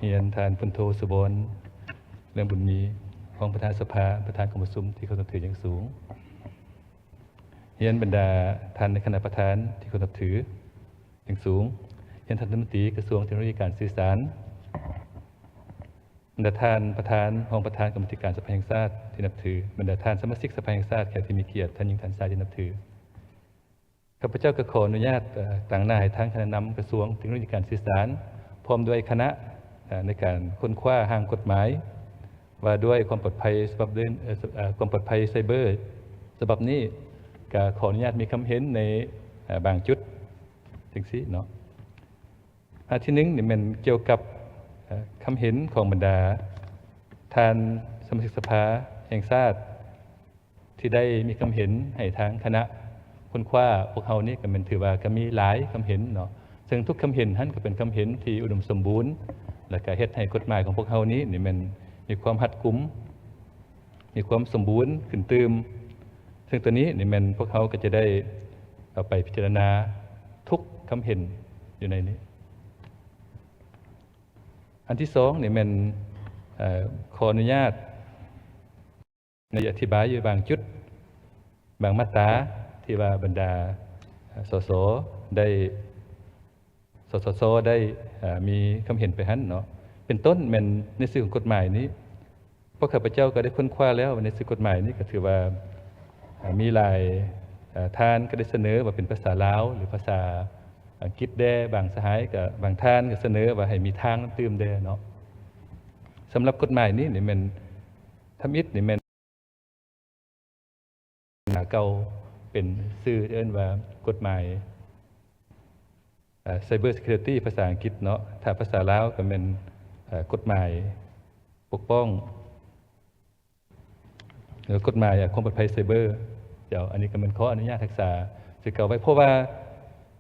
ຮຽນທ່ານ ພົນໂທ ສຸວອນ ເລື່ອງບຸນມີ ຮອງປະທານສະພາ ປະທານກອງປະຊຸມທີ່ເຄົາລົບນັບຖືຢ່າງສູງ, ຮຽນບັນດາທ່ານໃນຄະນະປະທານທີ່ເຄົາລົບນັບຖືຢ່າງສູງ, ຮຽນທ່ານລັດຖະມົນຕີກະຊວງເຕັກໂນໂລຢີການສື່ສານ, ບັນດາທ່ານປະທານ, ຮອງປະທານກຳມາທິການສະພາແຫ່ງຊາດທີ່ນັບຖື, ບັນດາທ່ານສະມາຊິກສະພາແຫ່ງຊາດ ແຂກທີ່ມີກຽດ, ທ່ານຍິງທ່ານຊາຍທີ່ນັບຖື. ຂ້າພະເຈົ້າກໍຂໍອະນຸຍາດ ເອີ ຕາງໜ້າໃຫ້ທາງຄະນະນຳກະຊວງເຕັກໂນໂລຢີການສື່ສານ ພ້ອມດ້ວຍຄະນະ ເອີ ໃນການຄົ້ນຄວ້າຮ່າງກົດໝາຍວ່າດ້ວຍຄວາມປອດໄພສະບັບເດີ່ນ ເອີ ເອີ ຄວາມປອດໄພໄຊເບີສະບັບນີ້ ກະຂໍອະນຸຍາດມີຄຳເຫັນໃນ ເອີ ບາງຈຸດຈັ່ງຊີ້ເນາະ. ອັນທີໜຶ່ງນີ້ແມ່ນກ່ຽວກັບ ເອີ ຄຳເຫັນຂອງບັນດາທ່ານສະມາຊິກສະພາແຫ່ງຊາດ ທີ່ໄດ້ມີຄຳເຫັນໃຫ້ທາງຄະນະຄົ້ນຄວ້າພວກເຮົານີ້ ກໍແມ່ນຖືວ່າກໍມີຫຼາຍຄຳເຫັນເນາະ, ເຊິ່ງທຸກຄຳເຫັນຫັ້ນກໍເປັນຄຳເຫັນທີ່ອຸດົມສົມບູນ ແລະ ກໍເຮັດໃຫ້ກົດໝາຍຂອງພວກເຮົານີ້ ນີ້ແມ່ນມີຄວາມຮັດກຸມ, ມີຄວາມສົມບູນຂຶ້ນຕື່ມ, ເຊິ່ງຕົວນີ້ນີ້ແມ່ນພວກເຮົາກໍຈະໄດ້ເອົາໄປພິຈາລະນາທຸກຄຳເຫັນຢູ່ໃນນີ້. ອັນທີສອງນີ້ແມ່ນ ເອີ ຂໍອະນຸຍາດ ໄດ້ອະທິບາຍຢູ່ບາງຈຸດ ບາງມາດຕາ ທີ່ວ່າບັນດາ ເອີ ສສ ໄດ້ ສສຊ ໄດ້ ເອີ ມີຄຳເຫັນໄປຫັ້ນເນາະ. ເປັນຕົ້ນແມ່ນໃນຊື່ຂອງກົດໝາຍນີ້ ພວກຂ້າພະເຈົ້າກໍໄດ້ຄົ້ນຄວ້າແລ້ວວ່າໃນຊື່ກົດໝາຍນີ້ກໍຖືວ່າ ເອີ ມີຫຼາຍ ເອີ ທ່ານກໍໄດ້ສະເໜີວ່າເປັນພາສາລາວ ຫຼື ພາສາອັງກິດແດ່, ບາງສະຫາຍກໍ ບາງທ່ານກໍສະເໜີວ່າໃຫ້ມີທາງນຳຕື່ມແດ່ເນາະ. ສຳລັບກົດໝາຍນີ້ນີ້ແມ່ນ ທຳອິດນີ້ແມ່ນ ເກົ່າເປັນຊື່ທີ່ເອີ້ນວ່າກົດໝາຍ ເອີ Cyber Security ພາສາອັງກິດເນາະ, ຖ້າພາສາລາວກໍແມ່ນ ເອີ ກົດໝາຍປົກປ້ອງ ຫຼື ກົດໝາຍ ເອີ ຄວາມປອດໄພໄຊເບີ. ເຈົ້າ ອັນນີ້ກໍແມ່ນຂໍອະນຸຍາດຮັກສາຊື່ເກົ່າໄວ້ ເພາະວ່າ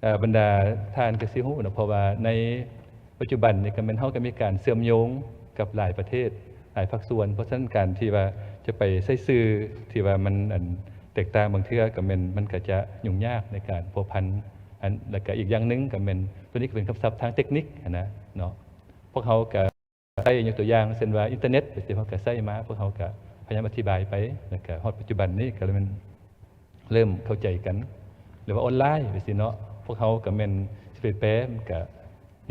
ເອີ ບັນດາທ່ານກໍຊິຮູ້ເນາະ, ເພາະວ່າໃນປັດຈຸບັນນີ້ກໍແມ່ນເຮົາກໍມີການເຊື່ອມໂຍງກັບຫຼາຍປະເທດ, ຫຼາຍພາກສ່ວນ, ເພາະສະນັ້ນການທີ່ວ່າຈະໄປໃຊ້ຊື່ທີ່ວ່າມັນ ອັນ ແຕກຕ່າງບາງເທື່ອກໍແມ່ນ ມັນກໍຈະຫຍຸ້ງຍາກໃນການພົວພັນ ອັນ ແລ້ວກໍອີກຢ່າງໜຶ່ງກໍແມ່ນ ໂຕນີ້ກໍເປັນຄຳສັບທາງເຕັກນິກຫັ້ນນະເນາະ, ພວກເຮົາກໍ ໃຊ້ ຍົກຕົວຢ່າງເຊັ່ນວ່າອິນເຕີເນັດ ເຮົາກໍໃຊ້ມາ, ພວກເຮົາກໍພະຍາຍາມອະທິບາຍໄປ ແລ້ວກໍຮອດປັດຈຸບັນນີ້ກໍເລີຍແມ່ນເລີ່ມເຂົ້າໃຈກັນ ຫຼືວ່າອອນລາຍຈັ່ງຊີ້ເນາະ, ພວກເຮົາກໍແມ່ນຊິໄປແປມັນກໍ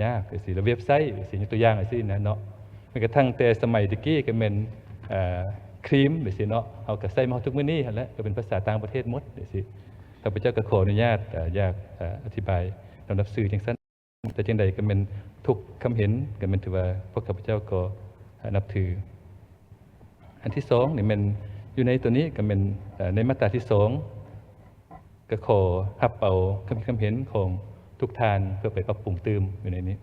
ຍາກຈັ່ງຊີ້, ແລ້ວເວັບໄຊຈັ່ງຊີ້ ຍົກຕົວຢ່າງຈັ່ງຊີ້ນະເນາະ, ແມ່ນກະທັ່ງແຕ່ສະໄໝແຕ່ກີ້ກໍແມ່ນ ເອີ ຄຣີມຈັ່ງຊີ້ເນາະ, ເຮົາກໍໃຊ້ມາຮອດທຸກມື້ນີ້ຫັ້ນແຫຼະ, ກໍເປັນພາສາຕ່າງປະເທດໝົດຈັ່ງຊີ້. ຂ້າພະເຈົ້າກໍຂໍອະນຸຍາດ ເອີ ຢາກ ເອີ ອະທິບາຍລຳດັບຊື່ຈັ່ງຊັ້ນ. ແຕ່ຈັ່ງໃດກໍແມ່ນທຸກຄຳເຫັນກໍແມ່ນຖືວ່າພວກຂ້າພະເຈົ້າກໍ ເອີ ນັບຖື. ອັນທີສອງນີ້ແມ່ນຢູ່ໃນຕົວນີ້ກໍແມ່ນ ເອີ ໃນມາດຕາທີສອງ ກໍຂໍຮັບເອົາຄຳຄິດຄຳເຫັນຂອງທຸກທ່ານເພື່ອໄປປັບປຸງຕື່ມຢູ່ໃນນີ້.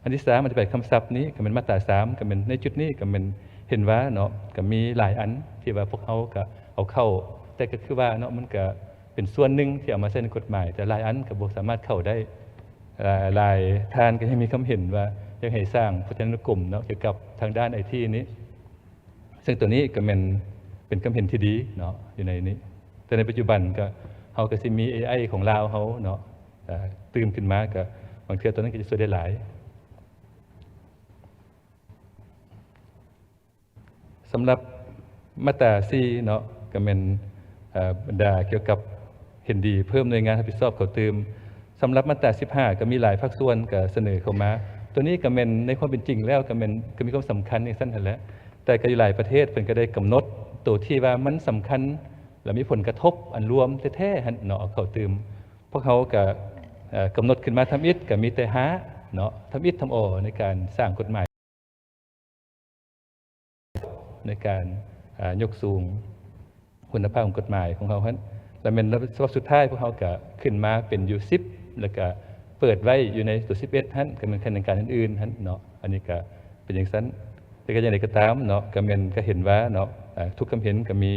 ອັນທີສາມ ອະທິບາຍຄຳສັບນີ້ກໍແມ່ນມາດຕາສາມ ກໍແມ່ນໃນຈຸດນີ້ກໍແມ່ນເຫັນວ່າເນາະ ກໍມີຫຼາຍອັນທີ່ວ່າພວກເຮົາກໍເອົາເຂົ້າ ແຕ່ກໍຄືວ່າເນາະ ມັນກໍ ເປັນສ່ວນໜຶ່ງທີ່ເອົາມາໃຊ້ໃນກົດໝາຍ, ແຕ່ຫຼາຍອັນກໍບໍ່ສາມາດເຂົ້າໄດ້. ຫຼາຍ ຫຼາຍທ່ານກໍຍັງມີຄຳເຫັນວ່າຢາກໃຫ້ສ້າງພັດທະນານຸກົມເນາະ ກ່ຽວກັບທາງດ້ານໄອທີນີ້, ເຊິ່ງຕົວນີ້ກໍແມ່ນເປັນຄຳເຫັນທີ່ດີເນາະ ຢູ່ໃນນີ້. ແຕ່ໃນປັດຈຸບັນກໍ ເຮົາກໍຊິມີເອໄອຂອງລາວເຮົາເນາະ ເອີ ຕື່ມຂຶ້ນມາ, ກໍບາງເທື່ອຕົວນັ້ນກໍຈະຊ່ວຍໄດ້ຫຼາຍ. ສຳລັບມາດຕາສີ່ເນາະ ກໍແມ່ນ ເອີ ບັນດາກ່ຽວກັບເຫັນດີເພີ່ມໜ່ວຍງານຮັບຜິດຊອບເຂົ້າຕື່ມ. ສຳລັບມາດຕາສິບຫ້າ ກໍມີຫຼາຍພາກສ່ວນກໍສະເໜີເຂົ້າມາ. ຕົວນີ້ກໍແມ່ນໃນຄວາມເປັນຈິງແລ້ວກໍແມ່ນ ກໍມີຄວາມສຳຄັນຈັ່ງຊັ້ນຫັ້ນແຫຼະ, ແຕ່ກໍຢູ່ຫຼາຍປະເທດເພິ່ນກໍໄດ້ກຳນົດໂຕທີ່ວ່າມັນສຳຄັນ ແລະ ມີຜົນກະທົບອັນລວມແທ້ໆຫັ້ນເນາະ ເອົາເຂົ້າຕື່ມ. ພວກເຮົາກໍ ເອີ ກຳນົດຂຶ້ນມາທຳອິດ ກໍມີແຕ່ຫ້າເນາະ ທຳອິດທຳອໍໃນການສ້າງກົດໝາຍ ໃນການ ເອີ ຍົກສູງຄຸນນະພາບຂອງກົດໝາຍຂອງເຮົາຫັ້ນ ແລະ ແມ່ນສະບັບສຸດທ້າຍພວກເຮົາກະຂຶ້ນມາເປັນຢູ່ສິບ ແລ້ວກະເປີດໄວ້ຢູ່ໃນຕົວສິບເອັດຫັ້ນ ກໍແມ່ນຂະແໜງການອື່ນໆຫັ້ນເນາະ. ອັນນີ້ກະເປັນຈັ່ງຊັ້ນ ແຕ່ກະຢ່າງໃດກໍຕາມເນາະ ກະແມ່ນກະເຫັນວ່າເນາະ ເອີ ທຸກຄຳເຫັນກະມີ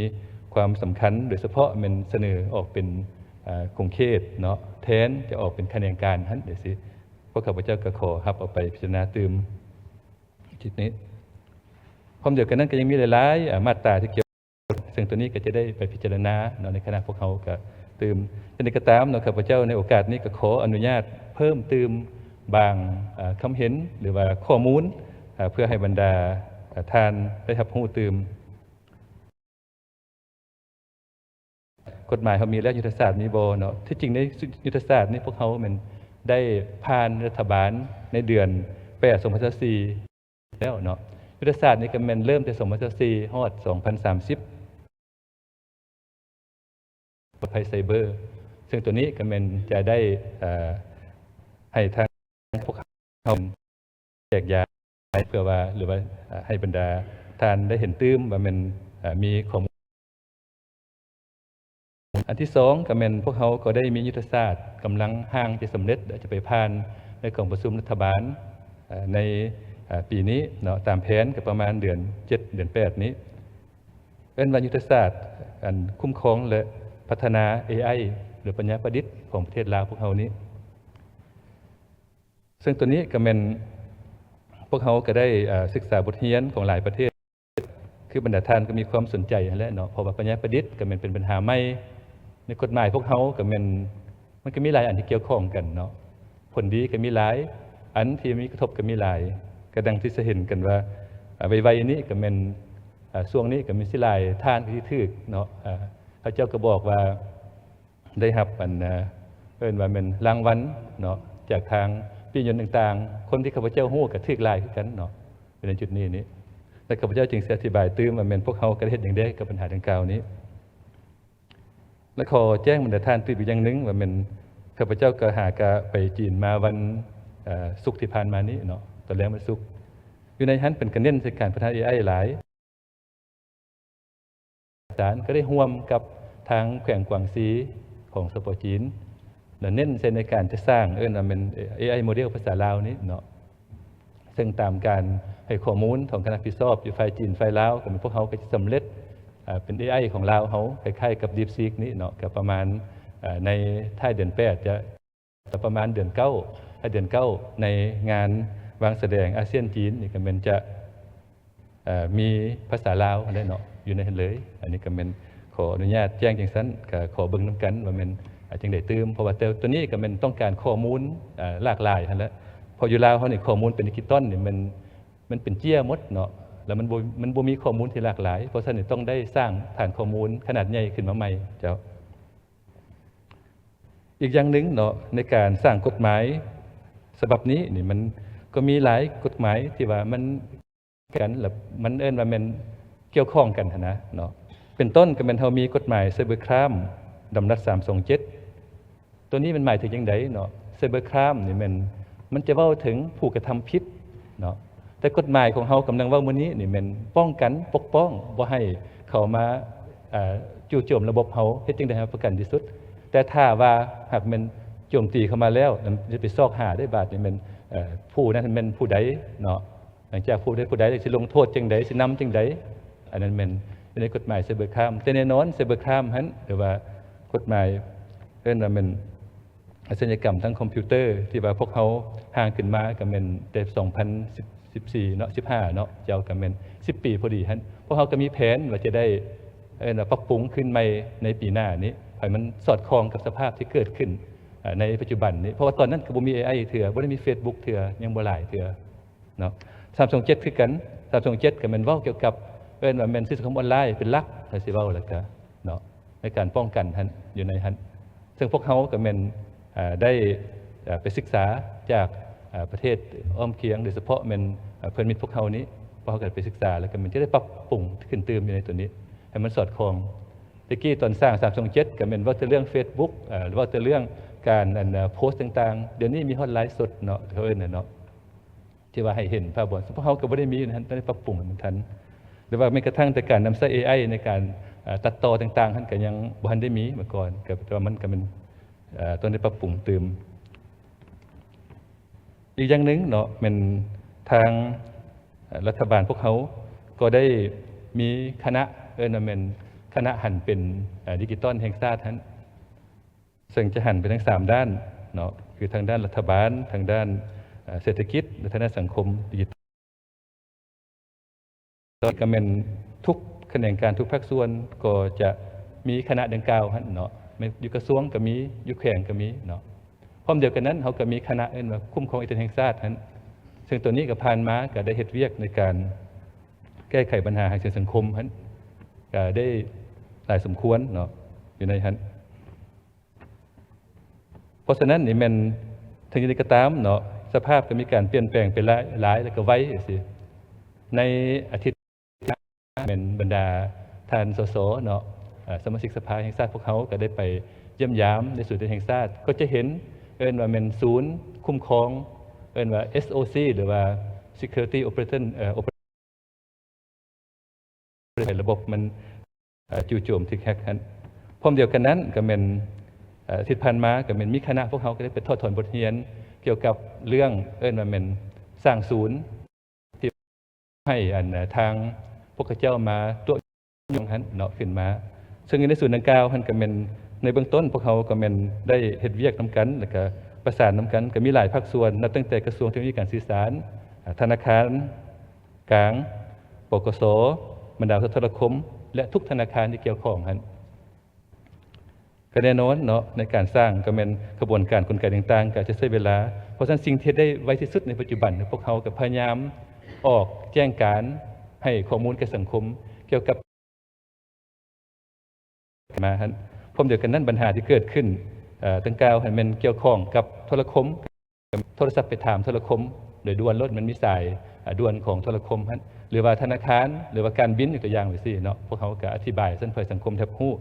ຄວາມສຳຄັນ ໂດຍສະເພາະແມ່ນສະເໜີອອກເປັນ ເອີ ຂົງເຂດເນາະ ແທນຈະອອກເປັນຂະແໜງການຫັ້ນຈັ່ງຊີ້. ພວກຂ້າພະເຈົ້າກໍຂໍຮັບເອົາໄປພິຈາລະນາຕື່ມ. ຈຸດນີ້ ພ້ອມດຽວກັນນັ້ນກໍຍັງມີຫຼາຍໆ ອາ ມາດຕາທີ່ກ່ຽວ ເຊິ່ງຕົວນີ້ກໍຈະໄດ້ໄປພິຈາລະນາເນາະ ໃນຄະນະພວກເຮົາກໍຕື່ມ. ແຕ່ໃດກໍຕາມເນາະ ຂ້າພະເຈົ້າໃນໂອກາດນີ້ກໍຂໍອະນຸຍາດເພີ່ມຕື່ມ ບາງ ເອີ ຄຳເຫັນ ຫຼືວ່າຂໍ້ມູນ ເອີ ເພື່ອໃຫ້ບັນດາ ເອີ ທ່ານໄດ້ຮັບຮູ້ຕື່ມ. ກົດໝາຍເຮົາມີແລ້ວ ຍຸດທະສາດມີບໍ່ເນາະ? ທີ່ຈິງໃນຍຸດທະສາດນີ້ ພວກເຮົາແມ່ນໄດ້ຜ່ານລັດຖະບານໃນເດືອນແປດ ສອງພັນຊາວສີ່ ແລ້ວເນາະ. ຍຸດທະສາດນີ້ກໍແມ່ນເລີ່ມແຕ່ ສອງພັນຊາວສີ່ ຮອດ ສອງພັນສາມສິບ ປອດໄພໄຊເບີ ເຊິ່ງໂຕນີ້ກໍແມ່ນຈະໄດ້ ເອີ ໃຫ້ທາງພວກເຮົາແຈກຢາຍ ເພື່ອວ່າ ຫຼືວ່າ ເອີ ໃຫ້ບັນດາທ່ານໄດ້ເຫັນຕື່ມວ່າແມ່ນ ເອີ ມີຂໍ້ມູນ. ອັນທີສອງ ກໍແມ່ນພວກເຮົາກໍໄດ້ມີຍຸດທະສາດ ກຳລັງຮ່າງຈະສຳເລັດ ແລະ ຈະໄປຜ່ານໃນກອງປະຊຸມລັດຖະບານ ເອີ ໃນ ເອີ ປີນີ້ເນາະ. ຕາມແຜນກໍປະມານເດືອນເຈັດ ເດືອນແປດນີ້ ເອີ້ນວ່າຍຸດທະສາດ ອັນ ຄຸ້ມຄອງ ແລະ ພັດທະນາ ເອໄອ ຫຼື ປັນຍາປະດິດຂອງປະເທດລາວພວກເຮົານີ້. ເຊິ່ງໂຕນີ້ກໍແມ່ນພວກເຮົາກໍໄດ້ ເອີ ສຶກສາບົດຮຽນຂອງຫຼາຍປະເທດ ຄືບັນດາທ່ານກໍມີຄວາມສົນໃຈຫັ້ນແຫຼະເນາະ ເພາະວ່າປັນຍາປະດິດກໍແມ່ນເປັນບັນຫາໃໝ່ໃນກົດໝາຍພວກເຮົາ ກໍແມ່ນ ມັນກໍມີຫຼາຍອັນທີ່ກ່ຽວຂ້ອງກັນເນາະ. ຜົນດີກໍມີຫຼາຍ ອັນທີ່ມີກະທົບກໍມີຫຼາຍ ກໍດັ່ງທີ່ຈະເຫັນກັນວ່າ ເອີ ໄວໆນີ້ກໍແມ່ນ ເອີ ຊ່ວງນີ້ກໍແມ່ນຊິຫຼາຍ ທ່ານກໍຊິຖືກເນາະ ເອີ ເຂົາເຈົ້າກໍບອກວ່າ ໄດ້ຮັບອັນ ເອີ ເອີ້ນວ່າແມ່ນລາງວັນເນາະ ຈາກທາງປີ້ຍົນຕ່າງໆ ຄົນທີ່ຂ້າພະເຈົ້າຮູ້ກໍຖືກຫຼາຍຄືກັນເນາະ ຢູ່ໃນຈຸດນີ້ນີ້ ແລະ ຂ້າພະເຈົ້າຈຶ່ງຊິອະທິບາຍຕື່ມວ່າແມ່ນພວກເຮົາກໍໄດ້ເຮັດຫຍັງແດ່ກັບບັນຫາດັ່ງກ່າວນີ້. ແລະ ຂໍແຈ້ງບັນດາທ່ານຕື່ມອີກຢ່າງໜຶ່ງວ່າແມ່ນ ຂ້າພະເຈົ້າກໍຫາກະໄປຈີນມາວັນ ເອີ ສຸກທີ່ຜ່ານມານີ້ເນາະ ຕອນແລງວັນສຸກ ຢູ່ໃນຫັ້ນເພິ່ນກໍເນັ້ນໃສ່ການພັດທະນາ ເອໄອ ຫຼາຍ. ສານກໍໄດ້ຮ່ວມກັບທາງແຂວງກວາງຊີຂອງ ສປ ຈີນ ແລະ ເນັ້ນໃສ່ໃນການຈະສ້າງ ເອີ້ນວ່າແມ່ນ ເອໄອ ໂມເດວພາສາລາວນີ້ເນາະ ເຊິ່ງຕາມການໃຫ້ຂໍ້ມູນຂອງຄະນະຜິດຊອບຢູ່ຝ່າຍຈີນ ຝ່າຍລາວ ກໍແມ່ນພວກເຮົາກໍຈະສຳເລັດ ເປັນ ເອໄອ ຂອງລາວເຮົາ ຄ້າຍໆກັບ DeepSeek ນີ້ເນາະ ກໍປະມານ ໃນທ້າຍເດືອນແປດ ຈະ ແຕ່ປະມານເດືອນເກົ້າ ໃນເດືອນເກົ້າ ໃນງານວາງສະແດງອາຊຽນຈີນນີ້ ກໍແມ່ນຈະ ເອີ ມີພາສາລາວຫັ້ນແຫຼະເນາະ ຢູ່ໃນຫັ້ນເລີຍ. ອັນນີ້ກໍແມ່ນຂໍອະນຸຍາດແຈ້ງຈັ່ງຊັ້ນ ກໍຂໍເບິ່ງນຳກັນວ່າແມ່ນ ອາ ຈັ່ງໃດຕື່ມ ເພາະວ່າແຕ່ໂຕນີ້ກໍແມ່ນຕ້ອງການຂໍ້ມູນ ເອີ ຫຼາກຫຼາຍຫັ້ນແຫຼະ ເພາະຢູ່ລາວເຮົານີ້ ຂໍ້ມູນເປັນດິຈິຕອນນີ້ ມັນ ມັນເປັນເຈ້ຍໝົດເນາະ ແລ້ວມັນບໍ່ ມັນບໍ່ມີຂໍ້ມູນທີ່ຫຼາກຫຼາຍ ເພາະສະນັ້ນນີ້ຕ້ອງໄດ້ສ້າງຖານຂໍ້ມູນຂະໜາດໃຫຍ່ຂຶ້ນມາໃໝ່ເຈົ້າ. ອີກຢ່າງໜຶ່ງເນາະ ໃນການສ້າງກົດໝາຍສະບັບນີ້ນີ້ ມັນກໍມີຫຼາຍກົດໝາຍທີ່ວ່າມັນກັນ ແລະ ມັນເອີ້ນວ່າແມ່ນກ່ຽວຂ້ອງກັນຫັ້ນນະເນາະ. ເປັນຕົ້ນກໍແມ່ນເຮົາມີກົດໝາຍ Cybercrime ດຳລັດ ສາມສອງເຈັດ ໂຕນີ້ມັນໝາຍເຖິງຈັ່ງໃດເນາະ? Cybercrime ນີ້ແມ່ນ ມັນຈະເວົ້າເຖິງຜູ້ກະທຳຜິດເນາະ ແຕ່ກົດໝາຍຂອງເຮົາກຳລັງເວົ້າມື້ນີ້ນີ້ແມ່ນປ້ອງກັນ ປົກປ້ອງ ບໍ່ໃຫ້ເຂົາມາ ເອີ ຈູ່ໂຈມລະບົບເຮົາ ເຮັດຈັ່ງໃດໃຫ້ປະກັນທີ່ສຸດ. ແຕ່ຖ້າວ່າຫາກແມ່ນໂຈມຕີເຂົ້າມາແລ້ວ ຈະໄປຊອກຫາໄດ້ບາດນີ້ແມ່ນ ເອີ ຜູ້ນັ້ນແມ່ນຜູ້ໃດເນາະ ຫຼັງຈາກຜູ້ໃດຜູ້ໃດ ຊິລົງໂທດຈັ່ງໃດ ຊິນຳຈັ່ງໃດ ອັນນັ້ນແມ່ນຢູ່ໃນກົດໝາຍ Cybercrime. ແຕ່ແນ່ນອນ Cybercrime ຫັ້ນ ຫຼືວ່າກົດໝາຍເອີ້ນວ່າແມ່ນ ອາຊະຍາກຳທາງຄອມພິວເຕີ ທີ່ວ່າພວກເຮົາຮ່າງຂຶ້ນມາກໍແມ່ນແຕ່ສອງພັນສິບສີ່ເນາະ ສິບຫ້າເນາະ ເຈົ້າ ກໍແມ່ນສິບປີພໍດີຫັ້ນ. ພວກເຮົາກໍມີແຜນວ່າຈະໄດ້ ເອີ້ນວ່າປັບປຸງຄືນໃໝ່ໃນປີໜ້ານີ້ ໃຫ້ມັນສອດຄ່ອງກັບສະພາບທີ່ເກີດຂຶ້ນ ເອີ ໃນປັດຈຸບັນນີ້ ເພາະວ່າຕອນນັ້ນກໍບໍ່ມີ ເອໄອ ເທື່ອ ບໍ່ໄດ້ມີ Facebook ເທື່ອ ຍັງບໍ່ຫຼາຍເທື່ອເນາະ. ສາມສອງເຈັດ ຄືກັນ ສາມສອງເຈັດ ກໍແມ່ນເວົ້າກ່ຽວກັບ ເອີ້ນວ່າແມ່ນສື່ສັງຄົມອອນລາຍເປັນຫຼັກ ຖ້າຊິເວົ້າແລ້ວກໍເນາະ ໃນການປ້ອງກັນຫັ້ນ ຢູ່ໃນຫັ້ນ ເຊິ່ງພວກເຮົາກໍແມ່ນ ເອີ ໄດ້ ເອີ ໄປສຶກສາຈາກ ເອີ ປະເທດອ້ອມຄຽງ ໂດຍສະເພາະແມ່ນ ເອີ ເພື່ອນມິດພວກເຮົານີ້ ພວກເຮົາກໍໄປສຶກສາ ແລ້ວກໍແມ່ນຈະໄດ້ປັບປຸງຂຶ້ນຕື່ມຢູ່ໃນໂຕນີ້ ໃຫ້ມັນສອດຄ່ອງ. ແຕ່ກີ້ຕອນສ້າງ ສາມສອງເຈັດ ກໍແມ່ນເວົ້າແຕ່ເລື່ອງ Facebook ເອີ ເວົ້າແຕ່ເລື່ອງການ ອັນ ໂພສຕ່າງໆ ດຽວນີ້ມີຮອດໄລຟ໌ສົດເນາະ ເຂົາເອີ້ນນະເນາະ ທີ່ວ່າໃຫ້ເຫັນພາບບ່ອນ ພວກເຮົາກໍບໍ່ໄດ້ມີໃນ ໃນປັບປຸງໃຫ້ມັນທັນ ຫຼືວ່າແມ່ນກະທັ່ງແຕ່ການນຳໃຊ້ ເອໄອ ໃນການ ເອີ ຕັດຕໍ່ຕ່າງໆຫັ້ນ ກໍຍັງບໍ່ທັນໄດ້ມີມາກ່ອນ ກໍແປວ່າມັນກໍແມ່ນ ເອີ ຕ້ອງໄດ້ປັບປຸງຕື່ມ. ອີກຢ່າງໜຶ່ງເນາະ ແມ່ນທາງ ເອີ ລັດຖະບານພວກເຮົາກໍໄດ້ມີຄະນະ ເອີ້ນວ່າແມ່ນຄະນະຫັນເປັນ ເອີ ດິຈິຕອນແຫ່ງຊາດຫັ້ນ ເຊິ່ງຈະຫັນໄປທັງສາມດ້ານເນາະ ຄືທາງດ້ານລັດຖະບານ, ທາງດ້ານ ເອີ ເສດຖະກິດ ແລະ ທາງດ້ານສັງຄົມດິຈິຕອນ. ກໍແມ່ນທຸກຂະແໜງການ ທຸກພາກສ່ວນກໍຈະມີຄະນະດັ່ງກ່າວຫັ້ນເນາະ ແມ່ນຢູ່ກະຊວງກໍມີ ຢູ່ແຂວງກໍມີເນາະ. ພ ພ້ອມດຽວກັນນັ້ນ ເຮົາກໍມີຄະນະເອີ້ນວ່າຄຸ້ມຄອງອິນເຕີເນັດແຫ່ງຊາດຫັ້ນ ເຊິ່ງໂຕນີ້ກໍຜ່ານມາກໍໄດ້ເຮັດວຽກໃນການແກ້ໄຂບັນຫາທາງເສດຖະກິດສັງຄົມຫັ້ນ ກໍໄດ້ຫຼາຍສົມຄວນເນາະ ຢູ່ໃນຫັ້ນ. ເພາະສະນັ້ນນີ້ແມ່ນ ເຖິງຢ່າງໃດກໍຕາມເນາະ ສະພາບກໍມີການປ່ຽນແປງໄປຫຼາຍ ຫຼາຍ ແລ້ວກໍໄວຈັ່ງຊີ້. ໃນອາທິດ ແມ່ນບັນດາທ່ານ ສສ ເນາະ ເອີ ສະມາຊິກສະພາແຫ່ງຊາດພວກເຮົາກໍໄດ້ໄປຢ້ຽມຢາມໃນສູນແຫ່ງຊາດ ກໍຈະເຫັນ ເອີ້ນວ່າແມ່ນສູນຄຸ້ມຄອງ ເອີ້ນວ່າ ເອສໂອຊີ ຫຼືວ່າ Security Operation ເອີ Operation ໃຫ້ລະບົບມັນ ເອີ ຈູ່ໂຈມຖືກແຮັກຫັ້ນ. ພ້ອມດຽວກັນນັ້ນກໍແມ່ນ ເອີ ອາທິດຜ່ານມາກໍແມ່ນມີຄະນະພວກເຮົາກໍໄດ້ໄປຖອດຖອນບົດຮຽນກ່ຽວກັບເລື່ອງ ເອີ້ນວ່າແມ່ນສ້າງສູນ ທີ່ໃຫ້ອັນ ເອີ ທາງພວກເຂົາເຈົ້າມາຕົວະຍົງຫັ້ນເນາະ ຂຶ້ນມາ ເຊິ່ງຢູ່ໃນສູນດັ່ງກ່າວຫັ້ນກໍແມ່ນ ໃນເບື້ອງຕົ້ນພວກເຮົາກໍແມ່ນໄດ້ເຮັດວຽກນຳກັນ ແລ້ວກໍປະສານນຳກັນ ກໍມີຫຼາຍພາກສ່ວນ ນັບຕັ້ງແຕ່ກະຊວງເທັກໂນໂລຢີການສື່ສານ ອາ ທະນາຄານກາງ ປກສ ບັນດາບໍລິສັດໂທລະຄົມ ແລະ ທຸກທະນາຄານທີ່ກ່ຽວຂ້ອງຫັ້ນ. ກໍແນ່ນອນເນາະ ໃນການສ້າງກໍແມ່ນຂະບວນການກົນໄກຕ່າງໆ ກໍຈະໃຊ້ເວລາ. ເພາະສະນັ້ນສິ່ງທີ່ເຮັດໄດ້ໄວທີ່ສຸດໃນປັດຈຸບັນ ພວກເຮົາກໍພະຍາຍາມອອກແຈ້ງການໃຫ້ຂໍ້ມູນແກ່ສັງຄົມກ່ຽວກັບມາຫັ້ນ. ພ້ອມດຽວກັນນັ້ນ ບັນຫາທີ່ເກີດຂຶ້ນ ເອີ ດັ່ງກ່າວຫັ້ນແມ່ນກ່ຽວຂ້ອງກັບໂທລະຄົມ ໂທລະສັບໄປຖາມໂທລະຄົມໂດຍດ່ວນໂລດ ມັນມີສາຍ ອາ ດ່ວນຂອງໂທລະຄົມຫັ້ນ ຫຼືວ່າທະນາຄານ ຫຼືວ່າການບິນ ຍົກຕົວຢ່າງຈັ່ງຊີ້ເນາະ. ພວກເຮົາກໍອະທິບາຍຊັ້ນເພື່ອໃຫ້ສັງຄົມຮັບຮູ້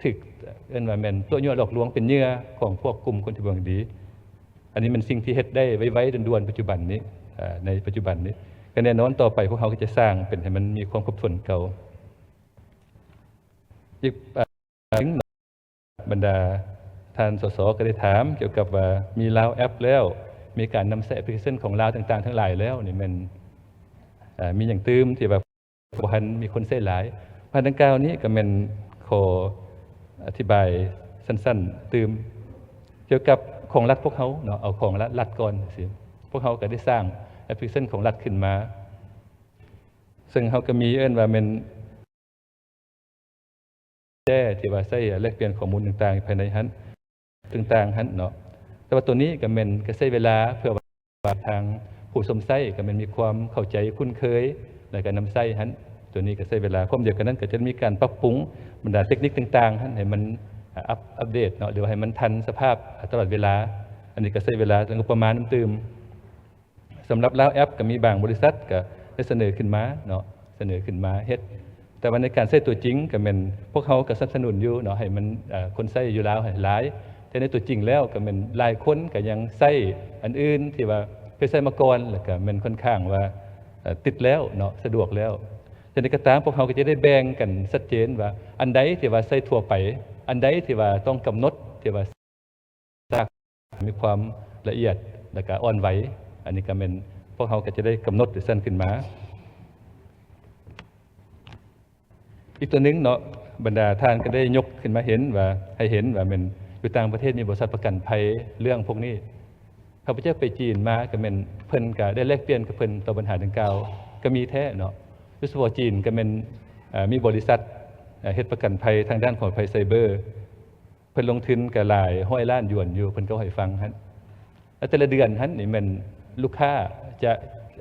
ຖືກເອີ້ນວ່າແມ່ນຕົວະຍົວະຫຼອກລວງ ເປັນເຫຍື່ອຂອງພວກກຸ່ມຄົນທີ່ບໍ່ຫວັງດີ. ອັນນີ້ແມ່ນສິ່ງທີ່ເຮັດໄດ້ໄວໆ ດ່ວນໆ ປັດຈຸບັນນີ້ ອາ ໃນປັດຈຸບັນນີ້. ກໍແນ່ນອນຕໍ່ໄປພວກເຮົາກໍຈະສ້າງເປັນໃຫ້ມັນມີຄວາມຄົບຖ້ວນເກົ່າ. ອີກ ອາ ບັນດາທ່ານ ສສ ກໍໄດ້ຖາມກ່ຽວກັບວ່າມີລາວແອັບແລ້ວ ມີການນຳໃຊ້ແອັບພລິເຄຊັນຂອງລາວຕ່າງໆທັງຫຼາຍແລ້ວນີ້ແມ່ນ ເອີ ມີຫຍັງຕື່ມທີ່ວ່າບໍ່ທັນມີຄົນໃຊ້ຫຼາຍ? ບັນຫາດັ່ງກ່າວນີ້ກໍແມ່ນຂໍອະທິບາຍສັ້ນໆຕື່ມ ກ່ຽວກັບຂອງລັດພວກເຮົາເນາະ ເອົາຂອງລັດ ລັດກ່ອນຊີ້. ພວກເຮົາກໍໄດ້ສ້າງແອັບພລິເຄຊັນຂອງລັດຂຶ້ນມາ ເຊິ່ງເຮົາກໍມີເອີ້ນວ່າແມ່ນ ແຈທີ່ວ່າໃຊ້ແລກປ່ຽນຂໍ້ມູນຕ່າງໆ ພາຍໃນຫັ້ນ ຕ່າງໆຫັ້ນເນາະ. ແຕ່ວ່າໂຕນີ້ກໍແມ່ນກໍໃຊ້ເວລາເພື່ອວ່າທາງຜູ້ຊົມໃຊ້ກໍແມ່ນມີຄວາມເຂົ້າໃຈຄຸ້ນເຄີຍ ແລ້ວກໍນຳໃຊ້ຫັ້ນ. ໂຕນີ້ກໍໃຊ້ເວລາ. ພ້ອມດຽວກັນນັ້ນກໍຈະມີການປັບປຸງບັນດາເຕັກນິກຕ່າງໆຫັ້ນ ໃຫ້ມັນອັບ ອັບເດດເນາະ ຫຼືວ່າໃຫ້ມັນທັນສະພາບຕະຫຼອດເວລາ. ອັນນີ້ກໍໃຊ້ເວລາ ແລະ ງົບປະມານນຳຕື່ມ. ສຳລັບລາວແອັບກໍມີບາງບໍລິສັດກໍໄດ້ສະເໜີຂຶ້ນມາເນາະ ສະເໜີຂຶ້ນມາເຮັດ. ແຕ່ວ່າໃນການໃຊ້ຕົວຈິງກໍແມ່ນພວກເຮົາກໍສະໜັບສະໜູນຢູ່ເນາະ ໃຫ້ມັນ ເອີ ຄົນໃຊ້ຢູ່ລາວໃຫ້ຫຼາຍ. ແຕ່ໃນຕົວຈິງແລ້ວກໍແມ່ນຫຼາຍຄົນກໍຍັງໃຊ້ອັນອື່ນທີ່ວ່າເຄີຍໃຊ້ມາກ່ອນ ແລ້ວກໍແມ່ນຂ້ອນຂ້າງວ່າ ເອີ ຕິດແລ້ວເນາະ ສະດວກແລ້ວ. ແຕ່ໃດກໍຕາມ ພວກເຮົາກໍຈະໄດ້ແບ່ງກັນຊັດເຈນວ່າ ອັນໃດທີ່ວ່າໃຊ້ທົ່ວໄປ ອັນໃດທີ່ວ່າຕ້ອງກຳນົດ ທີ່ວ່າ ມີຄວາມລະອຽດ ແລະກະອ່ອນໄວ. ອັນນີ້ກະແມ່ນພວກເຮົາກະຈະໄດ້ກຳນົດຊັ້ນຂຶ້ນມາ. ອີກຕົວໜຶ່ງເນາະ ບັນດາທ່ານກະໄດ້ຍົກຂຶ້ນມາເຫັນວ່າ ໃຫ້ເຫັນວ່າແມ່ນຢູ່ຕ່າງປະເທດມີບໍລິສັດປະກັນໄພເລື່ອງພວກນີ້. ຂ້າພະເຈົ້າໄປຈີນມາກະແມ່ນເພິ່ນກະໄດ້ແລກປ່ຽນກັບເພິ່ນຕໍ່ບັນຫາດັ່ງກ່າວ ກະມີແທ້ເນາະ. ໂດຍສະເພາະຈີນກະແມ່ນ ເອີ ມີບໍລິສັດ ເອີ ເຮັດປະກັນໄພທາງດ້ານຂອງໄພໄຊເບີ. ເພິ່ນລົງທຶນກໍຫຼາຍຮ້ອຍລ້ານຢວນຢູ່ ເພິ່ນເວົ້າໃຫ້ຟັງຫັ້ນ. ແລະແຕ່ລະເດືອນຫັ້ນນີ້ແມ່ນລູກຄ້າຈະ